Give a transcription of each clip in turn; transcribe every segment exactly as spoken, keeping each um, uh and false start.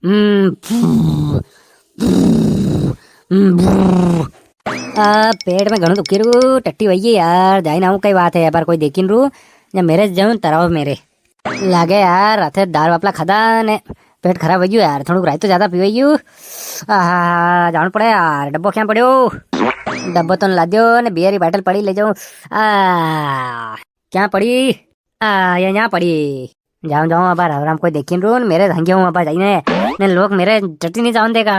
हम्म, आ, पेट में घणो दुखी रू, टट्टी वही है यार, जाई ना हूँ, कई बात है, पर कोई देखी नी रू, या मेरे जाऊँ तराव मेरे। लागे यार, राते दाल बाफला खादा ने पेट खराब हो गयो यार, थोड़ुक रायतो ज्यादा पीवाई गयो। आहा, जाणो पड़े यार, डब्बो क्या पड़्यो? डब्बो तो ला दियो ने, बियर की बाटल पड़ी ले जाऊं। आ, क्या पड़ी? आ, ये यहाँ पड़ी। जाऊं, जाऊं, अब राम राम कोई देखी नी रू, मेरे धंगे हूँ, अब जाइने, ने लोग मेरे टट्टी नी जान देगा।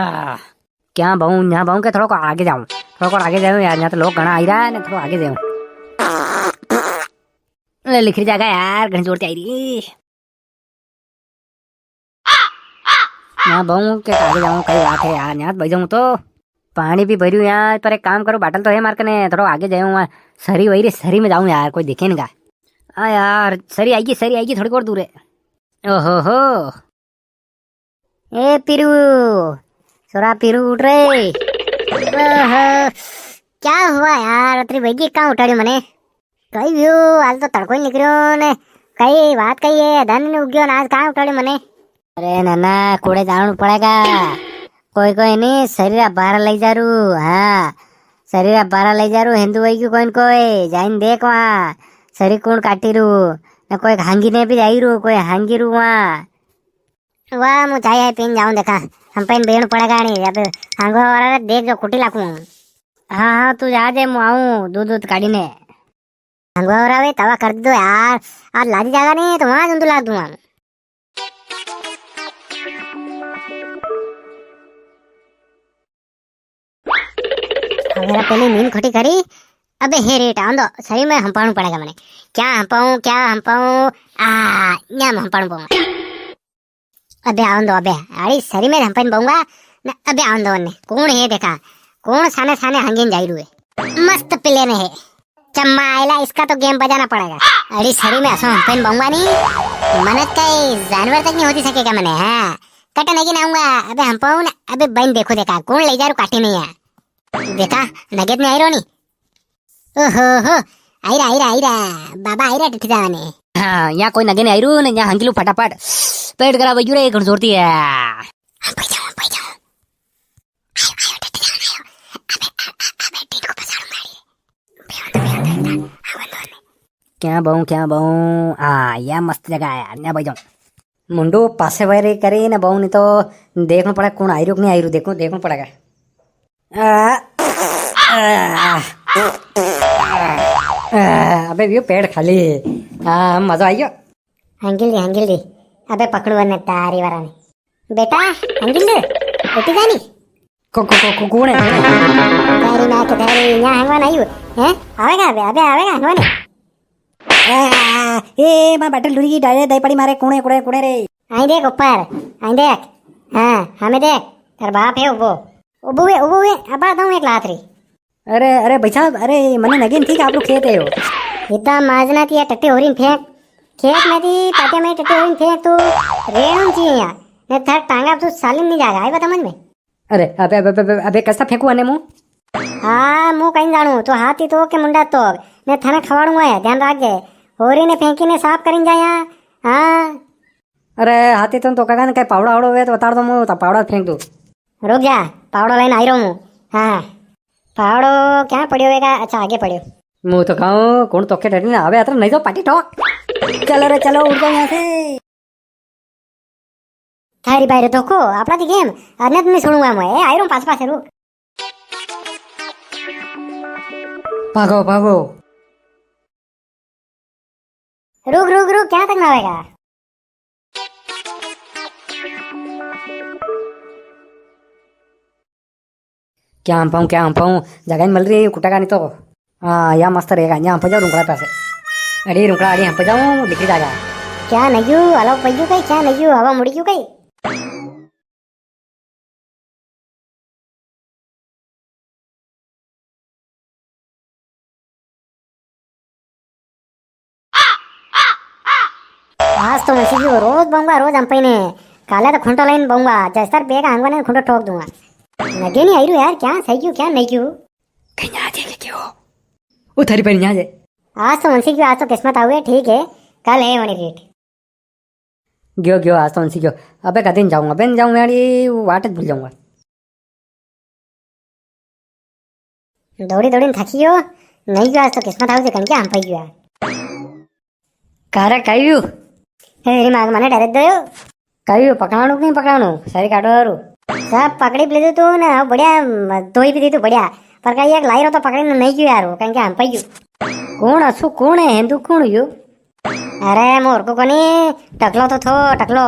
क्या बाऊं, यहाँ बाऊं के थोड़ा को आगे जाऊं, थोड़ा को आगे जाऊं यार, यहाँ तो लोग घणा आई रहा है, ने थोड़ा आगे जाऊं। ले, लिखरी जागा यार, घणी जोर से आई री। यहाँ बहु के आगे जाऊँ, कई बात है यार, यहाँ बह जाऊँ तो। पानी भी भर्यू यहाँ, पर एक काम करूँ, बाटल तो है मार कने, थोड़ा आगे जाऊँ, वहाँ सरी वही रे, सरी में जाऊँ यार, कोई देखे नी का। आ यार, सरी आएगी, सरी आएगी, थोड़ी और दूर है। ओहो हो। ए पीरू, छोरा पीरू, उठ रे। ओहो, क्या हुआ यार, अतरी बेगी कहाँ उठाड़ी मने? कई व्यू, हाल तो तड़को ही निकल्यो ने, कई बात कई है, धन ने उग्यो ने, आज कहाँ उठाड़ी मने? अरे नाना, कुड़े जाणू पड़ेगा। कोई कोई नी, सरी रा बारा लई जा रू, हाँ, सरी रा बारा लई जा रू, हिंदू वही क्यों कोई न कोई, जाइन देख वहाँ, सरी कौन काटी रू, न कोई हांगी ने भी जाई रू, कोई हांगी रू वहाँ। वाह, मु चाय है पीन जाऊं, देखा, हम पीन बेण पड़ेगा नी, या फिर हांगवा वाला रे देख जो कुटी लाकू हूँ। हाँ, हाँ, तू जा जे, मु आऊं दूध, दूध काढ़ी ने। हांगवा वाला रे तवा कर दो यार, आज लादी जागा नी तो वहां जंतु लाद दूंगा। अगर पहले नींद खोटी करी, अबे हे रेट, आन दो, सही में हंपाणू पड़ेगा मने। क्या हंपाऊं, क्या हंपाऊं? आ, न्या में हंपाणू पड़ेगा। अबे आन दो, अबे, अरे सही में हंपाइन पाऊंगा ना, अबे आन दो ने। कौन है देखा, कौन साने साने हंगेन जाई रू है। मस्त प्लेन है। चम्मा आयला, इसका तो गेम बजाना पड़ेगा। अरे सही में असो हंपाइन पाऊंगा नी, मनक का जानवर तक नी होती सकेगा मने, हाँ। कटे नगे ना आऊंगा, अबे हंपाऊं ना, अबे बन देखो देखा, कौन ले जा रू काटी नी है। देखा, नगेत नी आई रो नी। ओहो हो, आईरा, आईरा, आईरा, बाबा आईरा टट्टी जावा ने। हाँ, यहाँ कोई नगे नी आई रू ने, यहाँ हंगीलू फटाफट। पेट खराब हो गयो रे, घण जोर ती है। हम पै जाओ, हम पै जाओ। आयो, आयो, टट्टी जावा ने आयो। अबे, अ-, अ-, अबे, टीन को पसाड़ू मारी। बेहों तो, बेहों तो, बेहों तो। आवन दो ने। क्या बाऊं, क्या बाऊं? आ, या मस्त जगह है यार, यहाँ पै जाऊं। मुंडू पासे वारे करे ना बाऊं, नी तो देखणो पड़ेगा कौन आई रू कि नी आई रू, देखो, देखणो पड़ेगा। आ, आ, आ, अबे व्यू पेट खाली। हाँ, मजो आई गयो। हंगिल दी, हंगिल दी। अबे पकड़ू वने तारी वारा ने। बेटा, हंगिल दे। उठी जानी। को, को, को, को, कौन है? तारी माँ के तारी, यहाँ हंगवा नहीं हूँ। हैं? आवेगा अबे, अबे आवेगा हंगवा ने। आ, ए, मां बाटल ढुरी की डाले दई पड़ी मारे, कुणे, कुणे, कुणे रे। आई देख ऊपर, आई देख। हाँ, हमें देख, तेरा बाप है उबो। उबो हुए, उबो हुए, अब आता हूँ एक लात रे। अरे, अरे भाई साहब, अरे, मने नगे नी थी कि आपरो खेत है यो। इतना माजना थी या टट्टी होरी फेंक। खेत में थी, पाटे में टट्टी होरी फेंक तू। रेणु चाहिए यार। ने थर टांगा तू सालिम नी जागा, आई बता मन में। अरे, अबे, अबे, अबे, अबे, अबे, कसा फेंकू अने मु? हाँ, मु कहीं जानू, तू हाथी तो के मुंडा तो, ने थाने खवाड़ूंगा है, ध्यान राख जे। होरी ने फेंकी ने साफ करीन जाया। हाँ। अरे, हाथी तो, तो काका ने कई पावड़ा आवड़ो हुए तो बता दो, मु तो पावड़ा फेंक दूं। रुक जा, पावड़ो लेने आई रहूं मु। हाँ। पावड़ो क्या पड़ियो होगा? अच्छा, आगे पड़ियो। मु तो कहूँ, कौन तो के डरने आवे, अतर नहीं तो पाटी ठोक। चलो रे, चलो, उड़ जाओ यहाँ से। थारी बाहर धोखो, आपणा ती गेम, अने तो नी सुनूंगा मैं। ए, आई रहूं पास पास, रुक। भागो, भागो। रुक, रुक, रुक, क्या तक ना आवेगा? क्या हम पाऊँ, क्या हम पाऊँ, जगह नी मिल री, कुटेगा नी तो। हाँ, या मस्त रहेगा, या हम पे जाओ रुंकड़ा पासे। अरे रुंकड़ा, अरे हम पे जाओ, लिख जाएगा। क्या नयू, हवा पड़ गयू कई, क्या नयू, हवा मुड़ गयू कई? आज तो मसी की रोज बऊंगा, रोज हम पे ने। काले तो खूंटो लाइन बऊंगा, जैसर बेग आंगवा ने खूंटो ठोक दूंगा। नगे नी आई रू यार, क्या सही क्यों, क्या नहीं क्यों? कहीं आ जाएगा क्यों? ओ थारी पर आ जाए। आज तो मुंशी की, आज तो किस्मत आवे, ठीक है, कल है वणी रीट। गयो, गयो, आज तो उनसी गयो। अबे कदी नी जाऊंगा, अबे नी जाऊंगा यार, ये वाट भूल जाऊंगा। दौड़ी दौड़ी थकी गयो, नी गयो आज तो, किस्मत आवे तो कण के हम पाई गयो यार। कारे कायू? ए, री माग मने डायरेक्ट दयो। कायू पकड़ाणो कि नी पकड़ाणो? सारी काटो वारू। सब पकड़ी लीधो तू ने, हाँ, बढ़िया, म, धोई भी दी तू बढ़िया। पर कई एक लाई रो तो पकड़ी ने नी गयो यार, वो कण के हम पाई गयो। कौन असु, कौन है हिंदू, कौन यो? अरे, मोर को कोनी, टकलो तो थो, टकलो।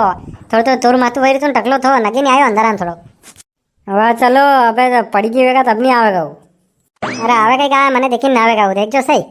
थोड़ो तो तोर माथु वही तो टकलो थो, नगे नी आयो अंधारा में थोड़ो। वाह, चलो, अबे तो पड़ी गई वेगा तब नी आवेगा वो। अरे, आवेगा ही कहाँ, मने देखी ना आवेगा वो, देख जो सही।